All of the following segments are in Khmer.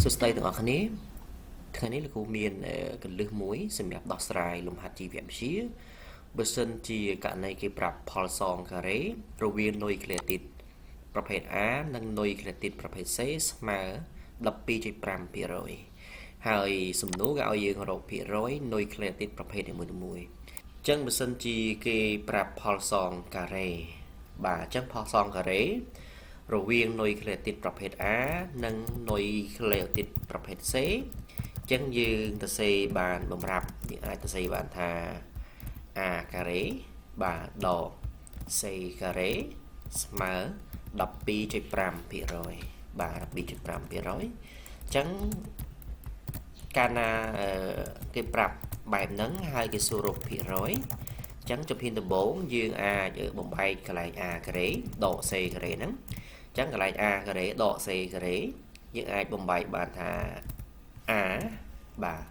សួស្តីទាំងអស់គ្នាថ្ងៃនេះលោកគ្រូមានគន្លឹះមួយសម្រាប់ដោះស្រាយលំហាត់ជីវវិទ្យាបើសិនជាករណីគេប្រាប់ផលសងការ៉េរវាងនុយក្លេអទីតប្រភេទ A និងនុយក្លេអទីតប្រភេទ C ស្មើ 12.5% ហើយសំណួរគេឲ្យយើងរកភាគរយនុយក្លេអទីតប្រភេទនីមួយៗអញ្ចឹងបើសិនជាគេប្រាប់ផលសងការ៉េបាទអញ្ចឹងផលសងការ៉េរវាងនុយក្លេអទីតប្រភេទ A និងនុយក្លេអទីតប្រភេទ C អញ្ចឹងយើងទៅសេបានបំរាប់យើងអាចទៅសេបានថា A ការ៉េបាទដក C ការ៉េស្មើ 12.5% បាទ 12.5% អញ្ចឹងកាលណាគេប្រាប់បែបហ្នឹងហើយគេសួររកភាគរយអញ្ចឹងជំហានដំបូងយើងអាចបំបែកកន្លែង A ការ៉េដក C ការ៉េហ្នឹងអញ្ចឹងកន្លែង A ការ៉េដក C ការ៉េយើងអាចបំបែកបានថា A បាទ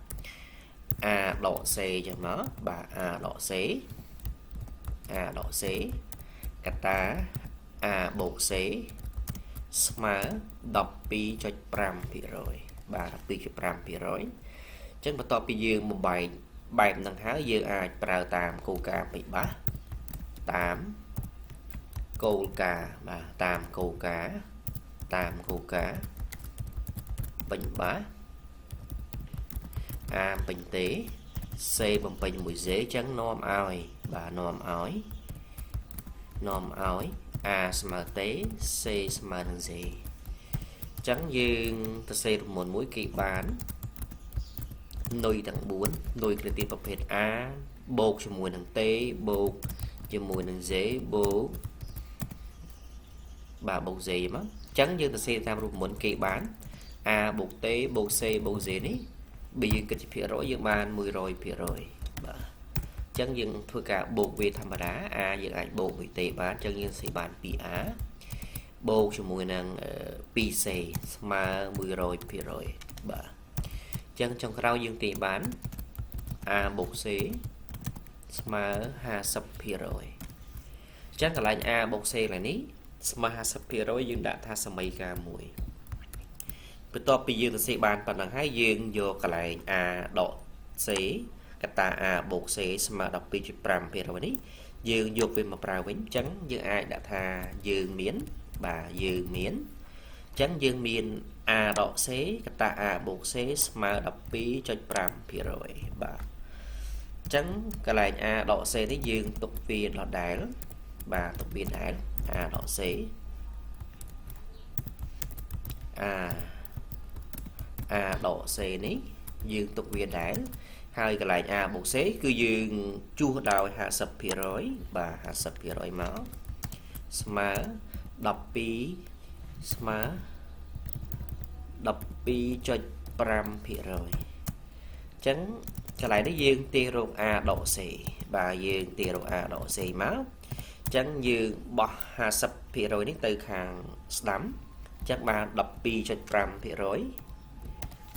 A ដក C ចឹងមកបាទ A ដក C A ដក C កតា A បូក C ស្មើ 12.5% បាទ 12.5% អញ្ចឹងបន្ទាប់ពីយើងបំបែកបែបហ្នឹងហើយយើងអាចប្រើតាមគោលការណ៍ពិបាសតាមគោលការណ៍បាទតាមគោលការណ៍តាមគោលការណ៍ពេញបាស A ពេញទេ C បំពេញមួយ Z អញ្ចឹងនាំឲ្យបាទនាំឲ្យនាំឲ្យ A ស្មើ T C ស្មើនឹង Z អញ្ចឹងយើងទៅសេរមុនមួយគេបាននុយទាំង4នុយក្លេទីប្រភេទ A បូកជាមួយនឹង T បូកជាមួយនឹង Z បូកបាទបូក Z មកអញ្ចឹងយើងទៅសេតាមរូបមន្តគេបាន A បូក T បូក C បូក Z នេះបើយើងគិតជាភាគរយយើងបាន100%បាទអញ្ចឹងយើងធ្វើការបូកវាធម្មតា A យើងអាចបូកមួយ T បានអញ្ចឹងយើងសេបាន 2A បូកជាមួយនឹង 2C ស្មើ100%បាទអញ្ចឹងចុងក្រោយយើងទាញបាន A បូក C ស្មើ50%អញ្ចឹងកន្លែង A បូក C កន្លែងនេះស្មើ50%យើងដាក់ថាសមីការមួយបន្ទាប់ពីយើងសរសេរបានប៉ុណ្ណឹងហើយយើងយកកន្លែង A ដក C កតា A បូក C ស្មើ12.5%នេះយើងយកវាមកប្រើវិញអញ្ចឹងយើងអាចដាក់ថាយើងមានបាទយើងមានអញ្ចឹងយើងមាន A ដក C កតា A បូក C ស្មើ12.5%បាទអញ្ចឹងកន្លែង A ដក C នេះយើងទុកវាដដែលបាទទុកវាដែល A ដក C A A ដក C នេះយើងទុកវាដែលហើយកន្លែង A បូក C គឺយើងជួសដោយ50%បាទ50%មកស្មើ12ស្មើ12.5%អញ្ចឹងកន្លែងនេះយើងទាញរក A ដក C បាទយើងទាញរក A ដក C មកអញ្ចឹងយើងបោះ50%នេះទៅខាងស្ដាំអញ្ចឹងបាន12.5%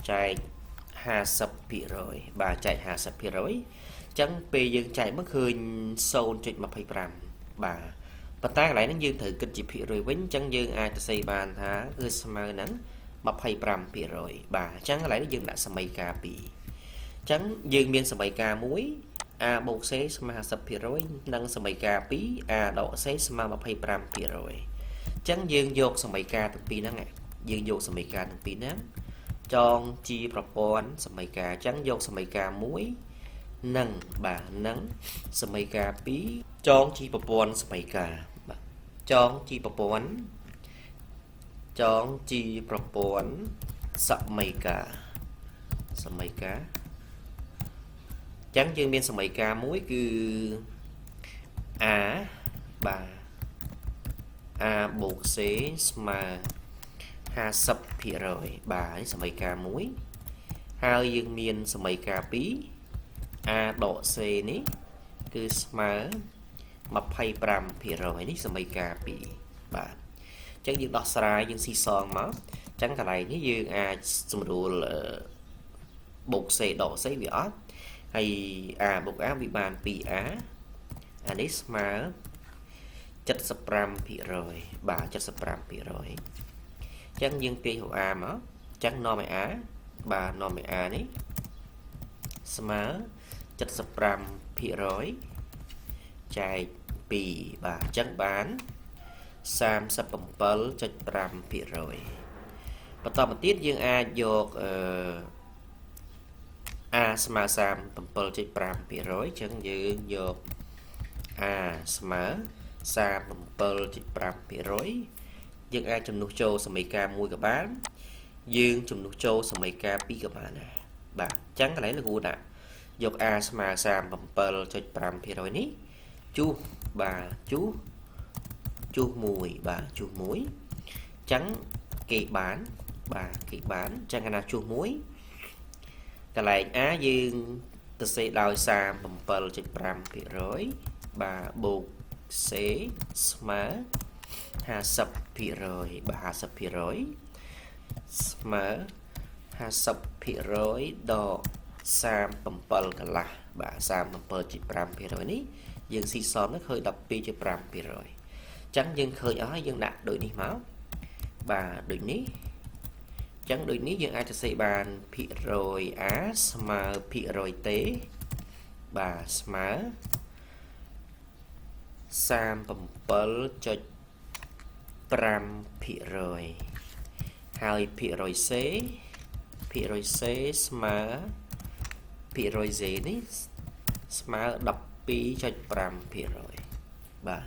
ចែក50%បាទចែក50%អញ្ចឹងពេលយើងចែកមកឃើញ0.25បាទប៉ុន្តែកន្លែងហ្នឹងយើងត្រូវគិតជាភាគរយវិញអញ្ចឹងយើងអាចទៅសេបានថាគឺស្មើនឹង25%បាទអញ្ចឹងកន្លែងនេះយើងដាក់សមីការ2អញ្ចឹងយើងមានសមីការ1 A បូក C ស្មើ50%និងសមីការ2 A ដក C ស្មើ25%អញ្ចឹងយើងយកសមីការទាំងពីរហ្នឹងយើងយកសមីការទាំងពីរហ្នឹងចងជាប្រព័ន្ធសមីការអញ្ចឹងយកសមីការ1និងបាទនិងសមីការ2ចងជាប្រព័ន្ធសមីការបាទចងជាប្រព័ន្ធចងជាប្រព័ន្ធសមីការសមីការអញ្ចឹងយើងមានសមីការមួយគឺ A បាទ A បូក C ស្មើ50%បាទនេះសមីការមួយហើយយើងមានសមីការ2 A ដក C នេះគឺស្មើ25%នេះសមីការ2បាទអញ្ចឹងយើងដោះស្រាយយើងស៊ីសងមកអញ្ចឹងកន្លែងនេះយើងអាចស្រួលបូក C ដក C វាអត់ហើយ A បូក A វាបាន 2A អានេះស្មើ75%បាទ75%អញ្ចឹងយើងទាញរក A មក ចឹងនាំឲ្យ A បាទនាំឲ្យ A នេះស្មើ75%ចែក2បាទអញ្ចឹងបាន37.5%បន្តមកទៀតយើងអាចយកអឺ A ស្មើ37.5%អញ្ចឹងយើងយក A ស្មើ37.5%យើងអាចជំនួសចូលសមីការមួយក៏បានយើងជំនួសចូលសមីការ2ក៏បានដែរបាទអញ្ចឹងកន្លែងលោកគ្រូដាក់យក A ស្មើ37.5%នេះជួសបាទជួសជួស1បាទជួស1អញ្ចឹងគេបានបាទគេបានអញ្ចឹងកាលណាជួស1កន្លែង A យើងទៅសេដោយ37.5%បាទបូក C ស្មើ50%បាទ50%ស្មើ50%ដក37កន្លះបាទ37.5%នេះយើងស៊ីសងទៅឃើញ12.5%អញ្ចឹងយើងឃើញអស់ហើយយើងដាក់ដូចនេះមកបាទដូចនេះអញ្ចឹងដូចនេះយើងអាចសរសេរបានភាគរយ A ស្មើភាគរយ T បាទស្មើ37.5%ហើយភាគរយ C ភាគរយ C ស្មើភាគរយ Z នេះស្មើ12.5%បាទ។